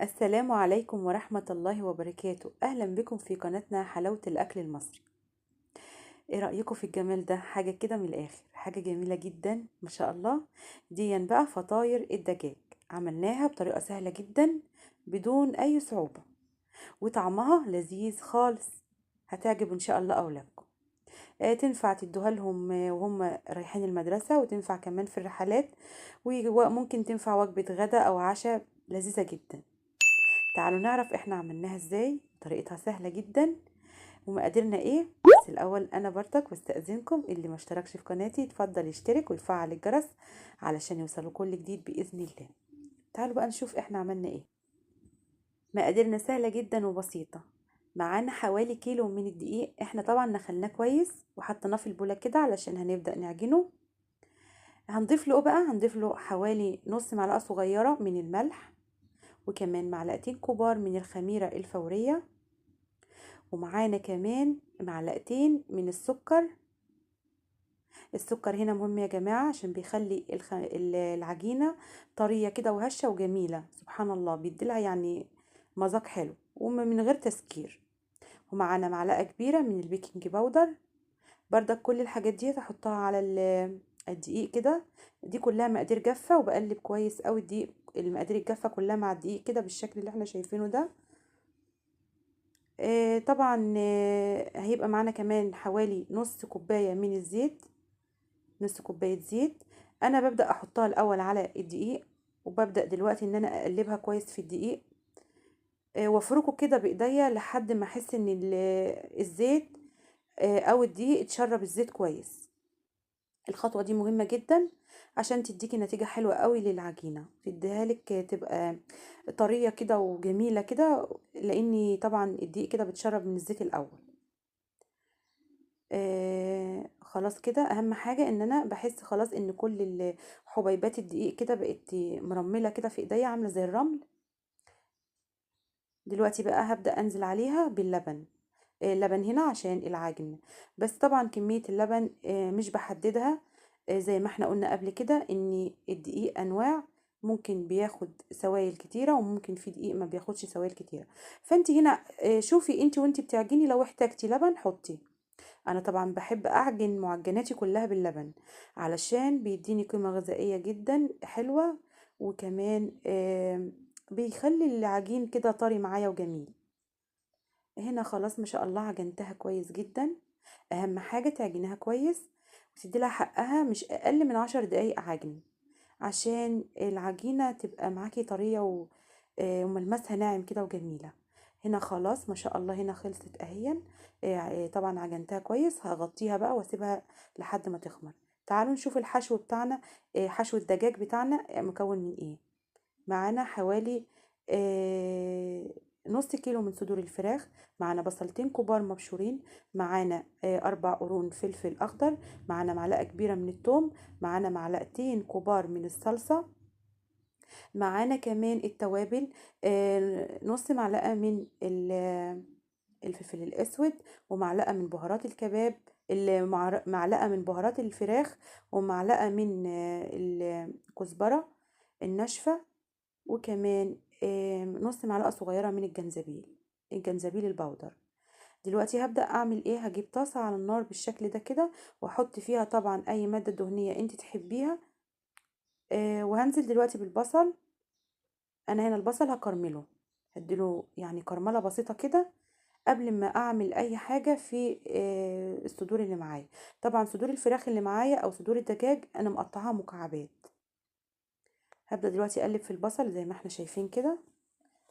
السلام عليكم ورحمة الله وبركاته. أهلا بكم في قناتنا حلاوة الأكل المصري. ايه رأيكم في الجمال ده؟ حاجة كده من الآخر، حاجة جميلة جدا ما شاء الله. دي بقى فطاير الدجاج، عملناها بطريقة سهلة جدا بدون أي صعوبة، وطعمها لذيذ خالص، هتعجب إن شاء الله أولادكم. تنفع تدوها لهم وهم رايحين المدرسة، وتنفع كمان في الرحلات، وممكن تنفع وجبة غدا أو عشاء، لذيذة جدا. تعالوا نعرف احنا عملناها ازاي، طريقتها سهلة جدا ومقاديرنا ايه. بس الاول انا برتك واستأذنكم، اللي ما اشتركش في قناتي يتفضل يشترك ويفعل الجرس علشان يوصلوا كل جديد بإذن الله. تعالوا بقى نشوف احنا عملنا ايه. مقاديرنا سهلة جدا وبسيطة. معانا حوالي كيلو من الدقيق، احنا طبعا نخلناه كويس وحطيناه في البولة كده علشان هنبدأ نعجنه. هنضيف له بقى، هنضيف له حوالي نص معلقة صغيرة من الملح، وكمان معلقتين كبار من الخميرة الفورية، ومعانا كمان معلقتين من السكر. السكر هنا مهم يا جماعة عشان بيخلي العجينة طرية كده وهشة وجميلة، سبحان الله بيديلها يعني مذاق حلو ومن غير تسكير. ومعانا معلقة كبيرة من ال baking powder. بردك كل الحاجات دي هحطها على الدقيق كده. دي كلها مقادير جافة، وبقلب كويس قوي الدقيق، المقادير الجافة كلها مع الدقيق كده بالشكل اللي احنا شايفينه ده. طبعا هيبقى معانا كمان حوالي نص كوباية من الزيت، نص كوباية زيت. انا ببدأ احطها الاول على الدقيق، وببدأ دلوقتي ان انا اقلبها كويس في الدقيق، وافركه كده بايديا لحد ما احس ان الزيت او الدقيق اتشرب الزيت كويس. الخطوة دي مهمة جدا عشان تديكي نتيجة حلوة قوي للعجينة، تديها لك تبقى طرية كده وجميلة كده، لان طبعا الدقيق كده بتشرب من الزيت الاول. خلاص كده اهم حاجة ان انا بحس خلاص ان كل حبيبات الدقيق كده بقت مرملة كده في ايديا، عاملة زي الرمل. دلوقتي بقى هبدأ انزل عليها باللبن. اللبن هنا عشان العجن، بس طبعا كمية اللبن مش بحددها، زي ما احنا قلنا قبل كده ان الدقيق انواع، ممكن بياخد سوائل كتيرة وممكن في دقيق ما بياخدش سوائل كتيرة. فانت هنا شوفي انت وانت بتعجني، لو احتاجتي لبن حطي. انا طبعا بحب اعجن معجناتي كلها باللبن علشان بيديني قيمة غذائية جدا حلوة، وكمان بيخلي العجين كده طري معايا وجميل. هنا خلاص ما شاء الله عجنتها كويس جدا. اهم حاجة تعجنها كويس وتدي لها حقها، مش اقل من 10 دقايق عجن عشان العجينة تبقى معاكي طرية وملمسها ناعم كده وجميلة. هنا خلاص ما شاء الله هنا خلصت اهيا. طبعا عجنتها كويس، هغطيها بقى واسيبها لحد ما تخمر. تعالوا نشوف الحشو بتاعنا، حشو الدجاج بتاعنا مكون من ايه. معانا حوالي نص كيلو من صدور الفراخ، معانا بصلتين كبار مبشورين، معانا 4 قرون فلفل اخضر، معانا معلقه كبيرة من الثوم، معانا معلقتين كبار من الصلصه، معانا كمان التوابل، نص معلقه من الفلفل الاسود، ومعلقة من بهارات الكباب، معلقه من بهارات الفراخ، ومعلقة من الكزبره الناشفه، وكمان نص معلقه صغيرة من الجنزبيل، الجنزبيل البودر. دلوقتي هبدا اعمل ايه؟ هجيب طاسه على النار بالشكل ده كده، واحط فيها طبعا اي مادة دهنية انت تحبيها، وهنزل دلوقتي بالبصل. انا هنا البصل هكرمله، هديله يعني كرمله بسيطة كده قبل ما اعمل اي حاجة في الصدور اللي معايا. طبعا صدور الفراخ اللي معايا او صدور الدجاج انا مقطعاها مكعبات. هبدأ دلوقتي اقلب في البصل زي ما احنا شايفين كده،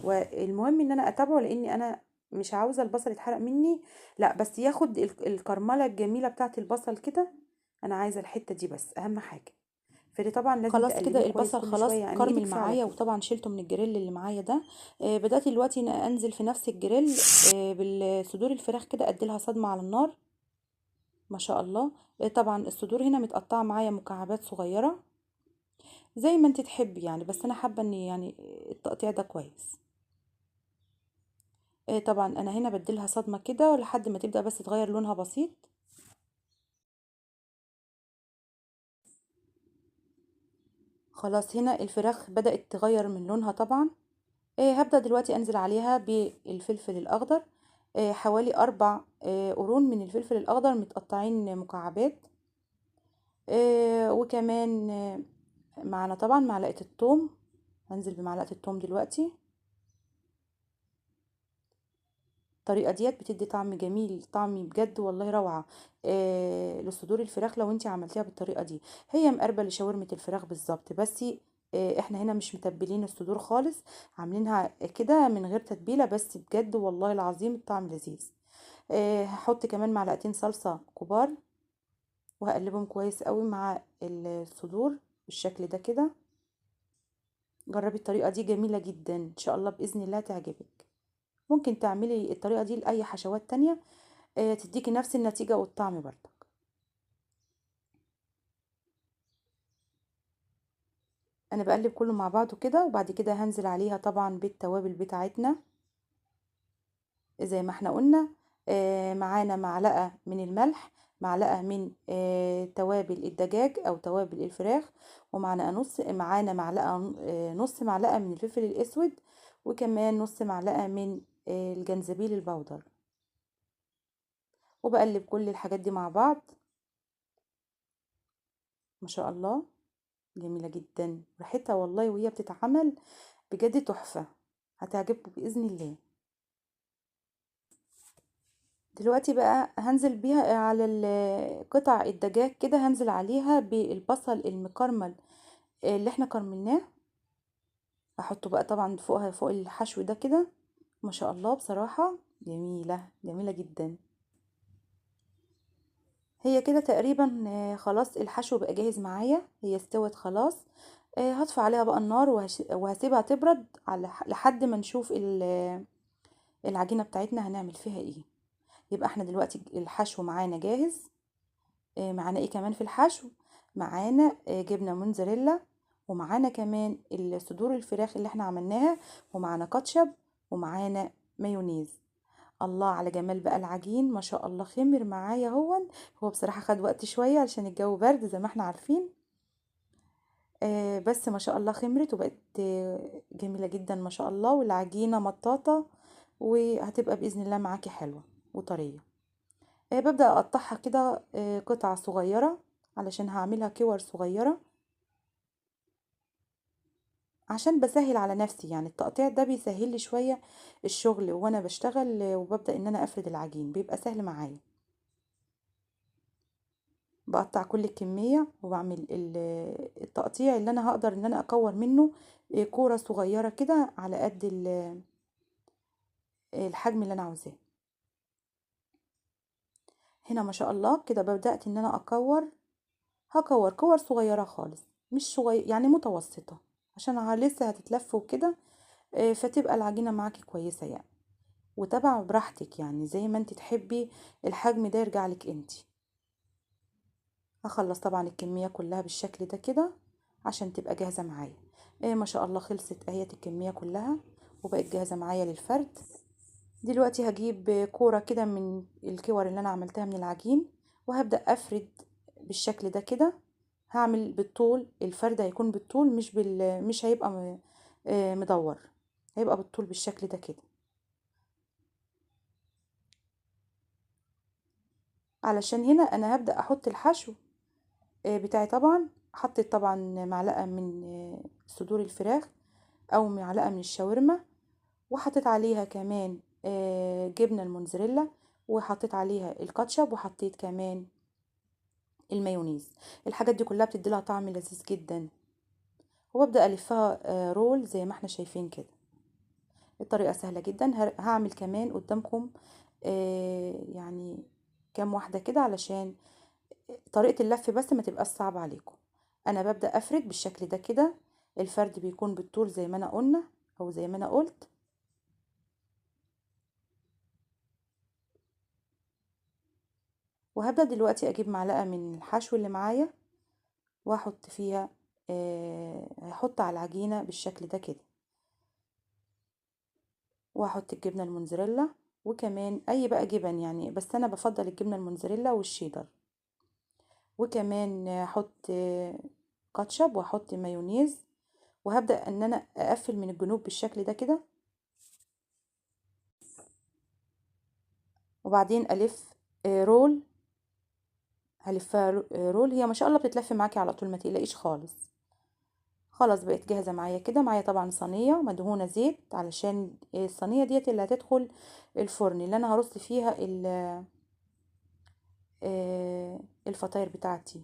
والمهم ان انا اتابعه لاني انا مش عاوزه البصل يتحرق مني، لا بس ياخد الكرمله الجميلة بتاعه البصل كده. انا عايزه الحتة دي بس اهم حاجة. فدي طبعا لازم خلاص كده البصل خلاص يعني كرمل معايا، وطبعا شلته من الجريل اللي معايا ده. بدات دلوقتي ان انزل في نفس الجريل بالصدور الفراخ كده، اديلها صدمة على النار ما شاء الله. طبعا الصدور هنا متقطعه معايا مكعبات صغيرة زي ما انت تحبي يعني، بس انا حابة ان يعني التقطيع ده كويس. طبعا انا هنا بديلها صدمة كده لحد ما تبدا بس تغير لونها بسيط. خلاص هنا الفراخ بدات تغير من لونها طبعا، هبدأ دلوقتي انزل عليها بالفلفل الاخضر، حوالي 4 قرون من الفلفل الاخضر متقطعين مكعبات، وكمان معانا طبعا معلقة الثوم. هنزل بمعلقة الثوم دلوقتي. الطريقة ديت بتدي طعم جميل، طعم بجد والله روعه لصدور الفراخ لو انت عملتيها بالطريقة دي. هي مقربة لشاورمه الفراخ بالظبط، بس احنا هنا مش متبلين الصدور خالص، عاملينها كده من غير تتبيله، بس بجد والله العظيم الطعم لذيذ. هحط كمان معلقتين صلصه كبار وهقلبهم كويس قوي مع الصدور بالشكل ده كده. جربي الطريقة دي، جميلة جدا، ان شاء الله باذن الله تعجبك. ممكن تعملي الطريقة دي لاي حشوات تانية، تديكي نفس النتيجة والطعم برضك. انا بقلب كله مع بعضه كده، وبعد كده هنزل عليها طبعا بالتوابل بتاعتنا زي ما احنا قلنا. معانا معلقه من الملح، معلقه من توابل الدجاج او توابل الفراخ، ومعانا نص، معانا معلقه، نص معلقه من الفلفل الاسود، وكمان نص معلقه من الجنزبيل البودر. وبقلب كل الحاجات دي مع بعض. ما شاء الله جميلة جدا ريحتها والله وهي بتتعمل بجد تحفة، هتعجبكم باذن الله. دلوقتي بقى هنزل بيها على قطع الدجاج كده، هنزل عليها بالبصل المكرمل اللي احنا كرملناه، هحطه بقى طبعا فوقها فوق الحشو ده كده. ما شاء الله بصراحة جميلة، جميلة جدا. هي كده تقريبا خلاص الحشو بقى جاهز معايا، هي استوت خلاص. هطفي عليها بقى النار وهسيبها تبرد لحد ما نشوف العجينة بتاعتنا هنعمل فيها ايه. يبقى احنا دلوقتي الحشو معانا جاهز. معانا ايه كمان في الحشو؟ معانا جبنة موتزاريلا، ومعانا كمان الصدور الفراخ اللي احنا عملناها، ومعانا كاتشب، ومعانا مايونيز. الله على جمال بقى العجين، ما شاء الله خمر معايا. هو بصراحة خد وقت شوية علشان الجو برد زي ما احنا عارفين، بس ما شاء الله خمرت وبقت جميلة جدا ما شاء الله، والعجينة مطاطة وهتبقى بإذن الله معاكي حلوة وطرية. ببدأ أقطعها كده قطع صغيرة علشان هعملها كور صغيرة، عشان بسهل على نفسي، يعني التقطيع ده بيسهل لي شوية الشغل وانا بشتغل وببدأ ان انا افرد العجين، بيبقى سهل معايا. بقطع كل الكمية وبعمل التقطيع اللي انا هقدر ان انا اكور منه كورة صغيرة كده على قد الحجم اللي انا عاوزاه. هنا ما شاء الله كده بدأت ان انا اكور، هكور كور صغيرة خالص، مش صغير يعني متوسطة، عشان لسه هتتلف وكده، فتبقى العجينة معاكي كويسة يعني، وتبع براحتك يعني زي ما انت تحبي، الحجم ده يرجع لك انت. هخلص طبعا الكمية كلها بالشكل ده كده عشان تبقى جاهزة معايا. ما شاء الله خلصت اهيت الكمية كلها وبقت جاهزة معايا للفرد. دلوقتي هجيب كورة كده من الكور اللي انا عملتها من العجين، وهبدأ افرد بالشكل ده كده. هعمل بالطول، الفرد هيكون بالطول، مش هيبقى مدور، هيبقى بالطول بالشكل ده كده، علشان هنا انا هبدأ احط الحشو بتاعي. طبعا حطيت طبعا معلقة من صدور الفراخ او معلقة من الشاورما، وحطيت عليها كمان جبنة الموتزاريلا، وحطيت عليها الكاتشب، وحطيت كمان المايونيز. الحاجات دي كلها بتدي لها طعم لذيذ جدا. وببدأ الفها رول زي ما احنا شايفين كده. الطريقة سهلة جدا. هعمل كمان قدامكم يعني كام واحدة كده علشان طريقة اللف بس ما تبقاش صعبة عليكم. انا ببدأ افرد بالشكل ده كده، الفرد بيكون بالطول زي ما انا قلنا او زي ما انا قلت. وهبدأ دلوقتي اجيب معلقة من الحشو اللي معايا واحط فيها، هحط على العجينة بالشكل ده كده، واحط الجبنة الموتزاريلا، وكمان اي بقى جبن يعني، بس انا بفضل الجبنة الموتزاريلا والشيدر، وكمان احط كاتشب واحط مايونيز. وهبدأ ان انا اقفل من الجنوب بالشكل ده كده. وبعدين الف roll، هلفها roll. هي ما شاء الله بتتلف معاكي على طول، ما تقلقيش خالص. خلاص بقت جاهزة معايا كده. معايا طبعا صينية مدهونه زيت، علشان الصينية ديت اللي هتدخل الفرن اللي انا هرص فيها الفطاير بتاعتي.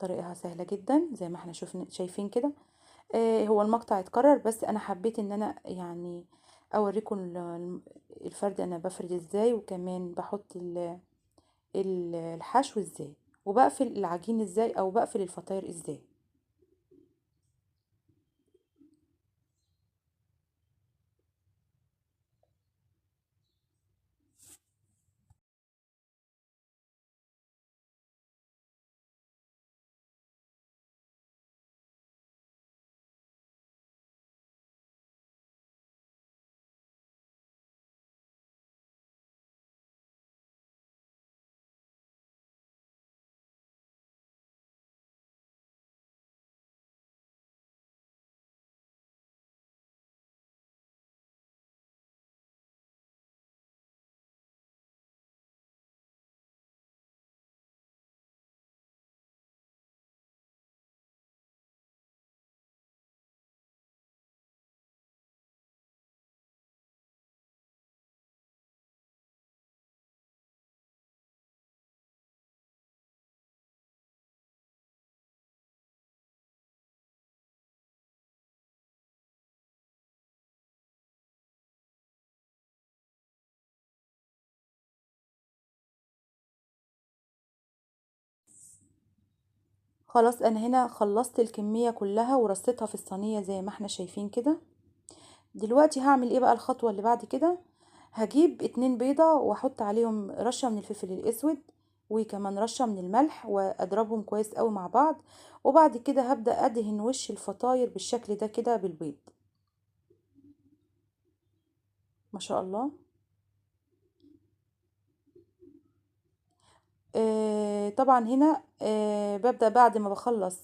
طريقها سهلة جدا زي ما احنا شايفين كده. هو المقطع اتكرر، بس انا حبيت ان انا يعني اوريكم الفرد انا بفرد ازاي، وكمان بحط الحشو ازاي، وبقفل العجين ازاي، او بقفل الفطاير ازاي. خلاص انا هنا خلصت الكمية كلها ورصيتها في الصينية زي ما احنا شايفين كده. دلوقتي هعمل ايه بقى؟ الخطوة اللي بعد كده هجيب 2 بيضة واحط عليهم رشة من الفلفل الاسود وكمان رشة من الملح، واضربهم كويس قوي مع بعض. وبعد كده هبدأ ادهن وش الفطاير بالشكل ده كده بالبيض. ما شاء الله. طبعا هنا ببدأ بعد ما بخلص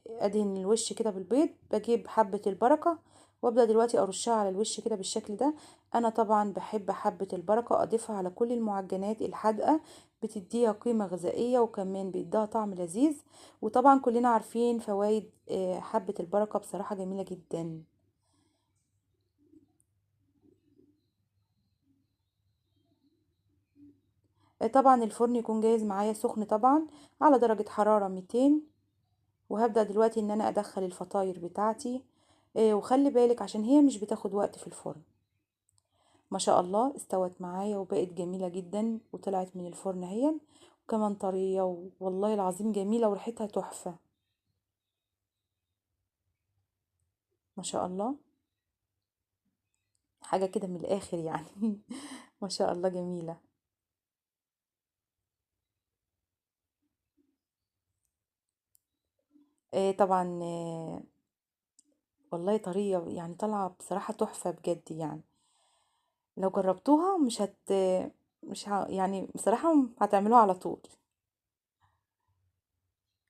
ادهن الوش كده بالبيض، بجيب حبة البركة وابدأ دلوقتي ارشها على الوش كده بالشكل ده. انا طبعا بحب حبة البركة اضيفها على كل المعجنات الحادقة، بتديها قيمة غذائية وكمان بيديها طعم لذيذ. وطبعا كلنا عارفين فوائد حبة البركة، بصراحة جميلة جدا. طبعا الفرن يكون جاهز معايا سخن طبعا على درجة حرارة 200. وهبدأ دلوقتي ان انا ادخل الفطاير بتاعتي. وخلي بالك عشان هي مش بتاخد وقت في الفرن. ما شاء الله استوت معايا وبقت جميلة جدا، وطلعت من الفرن اهي وكمان طرية، والله العظيم جميلة وريحتها تحفة ما شاء الله. حاجة كده من الاخر يعني. ما شاء الله جميلة. طبعا والله طرية يعني، طالعة بصراحة تحفة بجد يعني. لو جربتوها مش هت مش ه... يعني بصراحة هتعملوها على طول.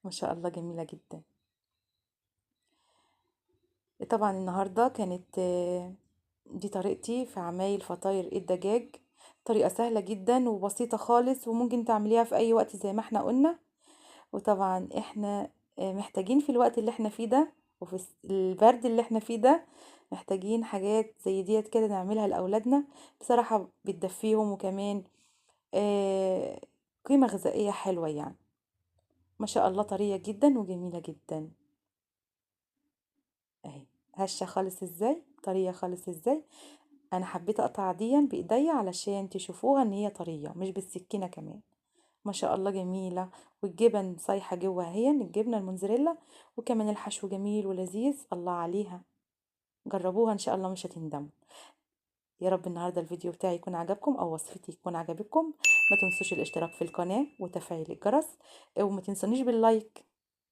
ما شاء الله جميلة جدا. طبعا النهاردة كانت دي طريقتي في عمايل فطاير الدجاج. طريقة سهلة جدا وبسيطة خالص، وممكن تعمليها في اي وقت زي ما احنا قلنا. وطبعا احنا محتاجين في الوقت اللي احنا فيه ده وفي البرد اللي احنا فيه ده، محتاجين حاجات زي ديت كده نعملها لأولادنا، بصراحة بتدفيهم وكمان قيمة غذائية حلوة يعني. ما شاء الله طرية جدا وجميلة جدا اهي، هشة خالص ازاي، طرية خالص ازاي. انا حبيت اقطع ديا بايديا علشان تشوفوها ان هي طرية مش بالسكينة كمان. ما شاء الله جميلة، والجبن صايحة جوه اهي، الجبنة الموتزاريلا، وكمان الحشو جميل ولذيذ. الله عليها، جربوها ان شاء الله مش هتندموا. يا رب النهارده الفيديو بتاعي يكون عجبكم او وصفتي يكون عجبتكم. ما تنسوش الاشتراك في القناة وتفعيل الجرس، وما تنسونيش بال like.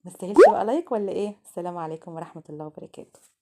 ما استاهلش بقى like ولا ايه؟ السلام عليكم ورحمة الله وبركاته.